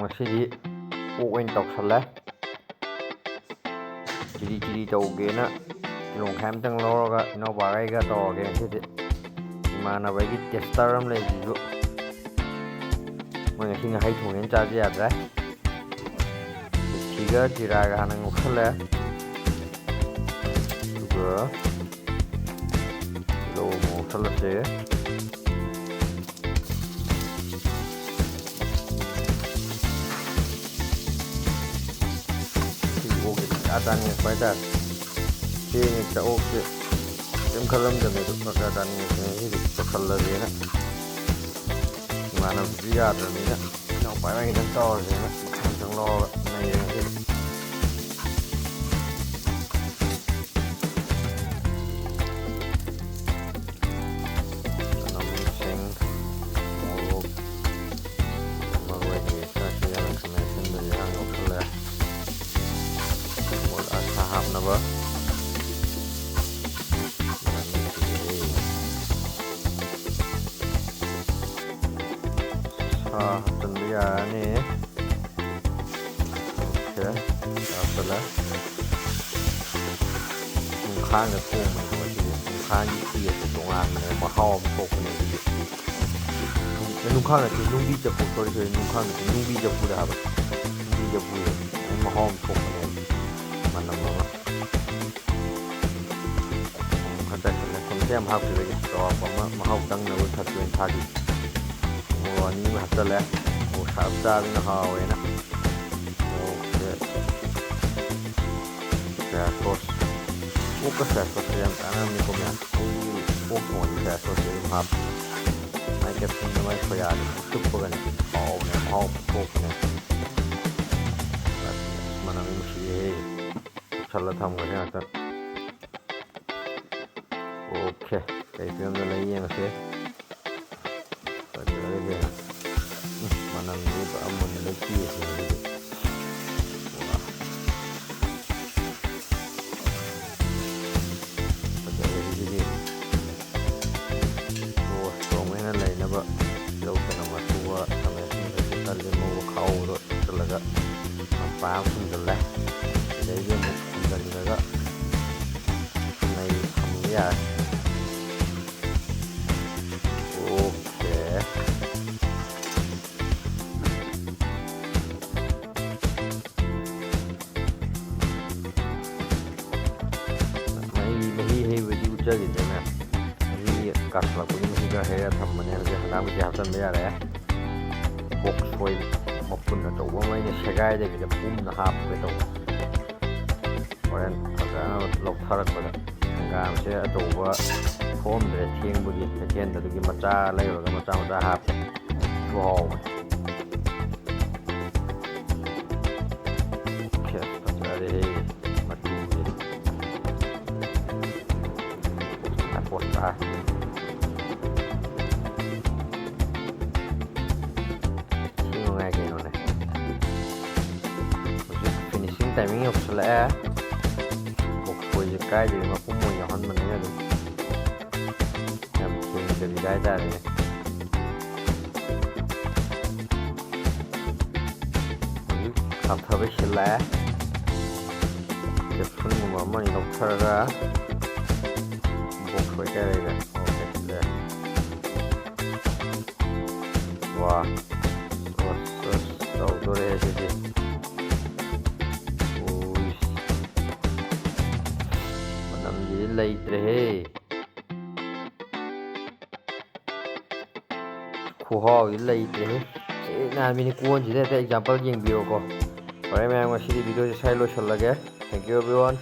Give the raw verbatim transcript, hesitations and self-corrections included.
ꯉꯁꯤꯗꯤ ꯑꯣꯛ ꯑꯣꯏꯅ ꯇꯧꯁꯜꯂꯦ꯫ Chilli chilli ꯇꯧꯒꯦꯅ ꯀꯤꯂꯣ ꯃꯈꯥꯏ ꯑꯃꯇꯪ ꯂꯧꯔꯒ ꯏꯅꯥꯎꯄꯥꯒ ꯑꯩꯒ ꯇꯧꯔꯒꯦ ꯉꯁꯤꯗꯤ꯫ ꯏꯃꯥꯟꯅꯕꯒꯤ ꯇꯦꯁꯇꯔ ꯑꯃ ꯂꯩꯕꯗꯨꯁꯨ ꯃꯣꯏ ꯉꯁꯤ ꯉꯥꯍꯩ ꯊꯣꯡꯉꯦꯅ ꯆꯥꯁꯤ ꯌꯥꯗ꯭ꯔꯦ꯫ ꯃꯤꯊꯤꯒ ꯖꯤꯔꯥꯒ ꯍꯥꯟꯅ ꯉꯧꯁꯜꯂꯦ꯫ ꯑꯗꯨꯒ ꯇꯤꯜꯍꯧ ꯑꯃꯨꯛ ꯉꯧꯁꯜꯂꯁꯦ꯫ ꯁꯤ ꯑꯣꯛꯁꯦ ꯄꯪꯆꯥ ꯆꯥꯅꯤꯡꯉꯛꯄ ꯍꯥꯏꯇꯥꯔꯦ꯫ ꯆꯦꯡ ꯍꯦꯛꯇ ꯑꯣꯛꯁꯦ ꯀꯩꯝ ꯈꯜꯂꯝꯗꯕꯅꯦ ꯑꯗꯨ ꯄꯪꯆꯥ ꯆꯥꯅꯤꯡꯉꯛꯄꯅꯦ꯫ ꯉꯁꯤꯗꯤ ꯇꯧꯁꯜꯂꯒꯦꯅ꯫ ꯏꯃꯥꯟꯅꯕꯗꯨꯁꯨ ꯌꯥꯗ꯭ꯔꯕꯅꯤꯅ ꯏꯅꯥꯎꯄꯥ ꯏꯕꯥꯅꯤ ꯈꯤꯇꯪ ꯇꯧꯔꯁꯦꯅ ꯈꯤꯇꯪ ꯂꯧꯔꯒ ꯂꯩꯔꯦ ꯉꯁꯤꯗꯤ꯫ ꯆꯅꯝ, ꯁꯤꯡ, ꯃꯣꯔꯣꯛ, ꯃꯔꯣꯏ ꯀꯩꯀꯩ ꯈꯔ ꯁꯤꯖꯤꯟꯅꯔꯒ ꯈꯥꯃꯦꯟ ꯑꯁꯤꯟꯕꯁꯦ ꯍꯥꯟꯅ ꯉꯧꯁꯜꯂꯦ꯫ ꯃꯣꯔꯣꯛ ꯑꯁꯥ ꯍꯥꯞꯅꯕ꯫ ꯁꯥ ꯍꯥꯞꯆꯤꯟꯕ ꯌꯥꯔꯅꯤ꯫ ꯑꯣꯀꯦ, ꯍꯥꯞꯆꯤꯜꯂꯦ꯫ ꯅꯨꯡꯈꯥꯡꯗ ꯊꯣꯡꯕꯅꯦ ꯃꯁꯤꯗꯤ꯫ ꯅꯨꯡꯈꯥꯡꯒꯤ ꯇꯦꯁꯁꯦ ꯇꯣꯉꯥꯟꯕꯅꯦ, ꯃꯍꯥꯎ ꯑꯃ ꯊꯣꯛꯄꯅꯦ ꯁꯤꯗꯤ꯫ ꯅꯨꯡꯈꯥꯡ ꯅꯠꯇꯦ, ꯅꯨꯡꯕꯤ ꯆꯐꯨ, ꯁꯣꯔꯤ, ꯁꯣꯔꯤ, ꯅꯨꯡꯈꯥꯡ ꯅꯠꯇꯦ, ꯅꯨꯡꯕꯤ ꯆꯐꯨꯗ ꯍꯥꯏꯕ꯫ ꯅꯨꯡꯕꯤ ꯆꯐꯨꯗ ꯃꯍꯥꯎ ꯑꯃ ꯊꯣꯛꯄꯅꯦ, ꯃꯅꯝ ꯑꯃ꯫ ꯎꯝ, ꯈꯔ ꯆꯥꯏꯁꯤꯜꯂꯦ꯫ ꯊꯨꯝꯁꯦ ꯌꯥꯝ ꯍꯥꯞꯈꯤꯕꯒꯤ ꯆꯥꯎꯔꯥꯛꯄ ꯑꯃ ꯃꯍꯥꯎ ꯆꯪꯅꯕ ꯈꯛꯀꯤ ꯑꯣꯏꯅ ꯊꯥꯈꯤ꯫ ꯃꯣꯔꯣꯛ ꯑꯅꯤ ꯑꯃ ꯍꯥꯞꯆꯜꯂꯦ꯫ ꯃꯣꯔꯣꯛ ꯁꯥꯔꯞ ꯆꯥꯕꯅ ꯍꯥꯎꯋꯦꯅ꯫ ꯃꯣꯔꯣꯛꯁꯦ, ꯁꯣꯌꯥ ꯁꯣꯁ꯫ ꯑꯣꯛꯀ ꯁꯣꯌꯥ ꯁꯣꯁꯁꯦ ꯌꯥꯝ ꯆꯥꯟꯅꯕꯅꯤꯀꯣ ꯃꯌꯥꯝ꯫ ꯑꯩꯗꯤ ꯑꯣꯛ ꯊꯣꯡꯉꯗꯤ ꯁꯣꯌꯥ ꯁꯣꯁꯁꯦ ꯑꯗꯨꯝ ꯍꯥꯞꯄꯤ꯫ ꯃꯥꯏ ꯀꯦꯞꯁꯨꯜꯗ ꯃꯥꯏ ꯁꯣꯌꯥꯗꯣ ꯆꯨꯞꯄꯒꯅꯦ ꯍꯥꯎꯕꯅꯦ, ꯃꯍꯥꯎ ꯊꯣꯛꯄꯅꯦ꯫ ꯑꯁ, ꯃꯅꯝ ꯅꯨꯡꯁꯤꯍꯦ꯫ ꯀꯨꯞꯁꯜꯂ ꯊꯝꯈ꯭ꯔꯁꯦ ꯉꯥꯛꯇꯪ꯫ ꯑꯣꯀꯦ, ꯀꯩ ꯐꯤꯕꯝꯗ ꯂꯩ ꯌꯦꯡꯉꯁꯦ꯫ ꯐꯖꯔꯦ ꯀꯩꯅꯣ꯫ ꯎꯝ, ꯃꯅꯝꯁꯤꯗꯤ ꯄꯨꯔꯥ ꯃꯨꯟꯅ ꯂꯣꯏ ꯄꯤꯔꯦ ꯁꯤꯗꯤ꯫ ꯋꯥ꯫ ꯐꯖꯔꯦ ꯁꯤꯗꯤ꯫ ꯔꯣꯁ ꯇꯣꯡꯉꯩꯅ ꯂꯩꯅꯕ ꯇꯤꯜꯍꯧ ꯆꯅꯝ ꯑꯁꯨꯕ, ꯈꯥꯃꯦꯟ ꯑꯁꯤꯟꯕ ꯈꯔ ꯂꯦꯝꯍꯧꯕ ꯈꯥꯎꯕꯗꯣ ꯃꯌꯥꯝ ꯁꯨꯝꯖꯤꯜꯂꯦ꯫ ꯁꯤꯗꯩꯗꯤ ꯑꯃꯨꯛ ꯁꯨꯝꯖꯤꯜꯂꯒ ꯅꯩ ꯊꯝꯕ ꯌꯥꯔꯦ꯫ ꯑꯣꯀꯦ꯫ ꯃꯍꯤ, ꯃꯍꯤ ꯍꯩꯕꯗꯤ ꯎꯠꯆꯈꯤꯗ꯭ꯔꯦꯅꯦ꯫ ꯃꯍꯤ ꯀꯥꯁꯤꯜꯂꯛꯄꯒꯤ ꯃꯍꯤ ꯈꯔ ꯍꯩꯔ ꯊꯝꯕꯅꯦ꯫ ꯍꯧꯖꯤꯛ ꯍꯪꯒꯥꯝ ꯃꯍꯤ ꯍꯥꯞꯆꯤꯟꯕ ꯌꯥꯔꯦ꯫ ꯕꯣꯛꯁ ꯈꯣꯏ ꯃꯄꯨꯟ ꯑꯆꯧꯕ ꯑꯃ ꯑꯩꯅ ꯁꯦꯒꯥꯏꯗꯕꯤꯗ ꯄꯨꯝꯅ ꯍꯥꯞꯄꯒꯦ ꯇꯧꯕ꯫ ꯍꯣꯔꯦꯟ ꯐꯖꯅ ꯂꯧꯊꯔꯛꯄꯗ ꯍꯪꯒꯥꯝꯁꯦ ꯑꯆꯧꯕ ꯊꯣꯛꯑꯝꯗ꯭ꯔꯦ ꯊꯦꯡꯕꯒꯤ, ꯀꯩꯊꯦꯜꯗ ꯑꯗꯨꯒꯤ ꯃꯆꯥ ꯂꯩꯔꯨꯔꯒ ꯃꯆꯥ ꯃꯆꯥ ꯍꯥꯞꯄꯦ꯫ ꯑꯗꯨꯁꯨ ꯍꯥꯎꯕꯅꯦ꯫ ꯈꯦꯠ ꯐꯖꯔꯦꯍꯦ ꯃꯇꯨꯁꯦ꯫ ꯄꯣꯁꯇꯥ꯫ ꯁꯤ ꯅꯨꯡꯉꯥꯏ ꯀꯩꯅꯣꯅꯦ꯫ ꯍꯧꯖꯤꯛ finishing timing ꯌꯧꯁꯜꯂꯛꯑꯦ꯫ ꯕꯣꯛꯁ ꯈꯣꯏꯁꯦ ꯀꯥꯏꯗꯒꯤ ꯃꯄꯨꯝ ꯑꯣꯏꯅ ꯌꯥꯎꯍꯟꯕꯅꯤꯅ ꯑꯗꯨꯝ ꯌꯥꯝ ꯊꯦꯡꯗꯕꯤꯗ ꯍꯥꯏꯇꯥꯔꯦꯅꯦ꯫ ꯍꯧꯖꯤꯛ ꯀꯥꯞꯊꯕ ꯁꯤꯜꯂꯛꯑꯦ꯫ ꯀꯦꯞꯁꯨꯟꯒꯨꯝꯕ ꯑꯃ ꯑꯅꯤ ꯂꯧꯊꯔꯒ ꯕꯣꯛꯁ ꯈꯣꯏ ꯀꯥꯏ ꯂꯩꯔꯦ? ꯑꯣꯀꯦ, ꯁꯤꯗ꯫ ꯋꯥ꯫ ꯑꯁ, ꯑꯁ, ꯇꯧꯗꯣꯔꯦ ꯁꯤꯗꯤ꯫ ꯎꯏꯁ꯫ ꯃꯅꯝꯁꯤꯗꯤ ꯂꯩꯇ꯭ꯔꯦꯍꯦ꯫ ꯈꯨꯍꯥꯎꯗꯤ ꯂꯩꯇ꯭ꯔꯦꯍꯦ꯫ ꯁꯦꯡꯅ ꯍꯥꯏꯕꯅꯤ, ꯀꯣꯟꯁꯤꯗ ꯍꯦꯛꯇ example ꯌꯦꯡꯕꯤꯔꯣꯀꯣ꯫ ꯐꯔꯦ ꯃꯌꯥꯝ, ꯉꯁꯤꯗꯤ video ꯁꯦ ꯁ꯭ꯋꯥꯏ ꯂꯣꯏꯁꯤꯜꯂꯒꯦ꯫ Thank you everyone꯫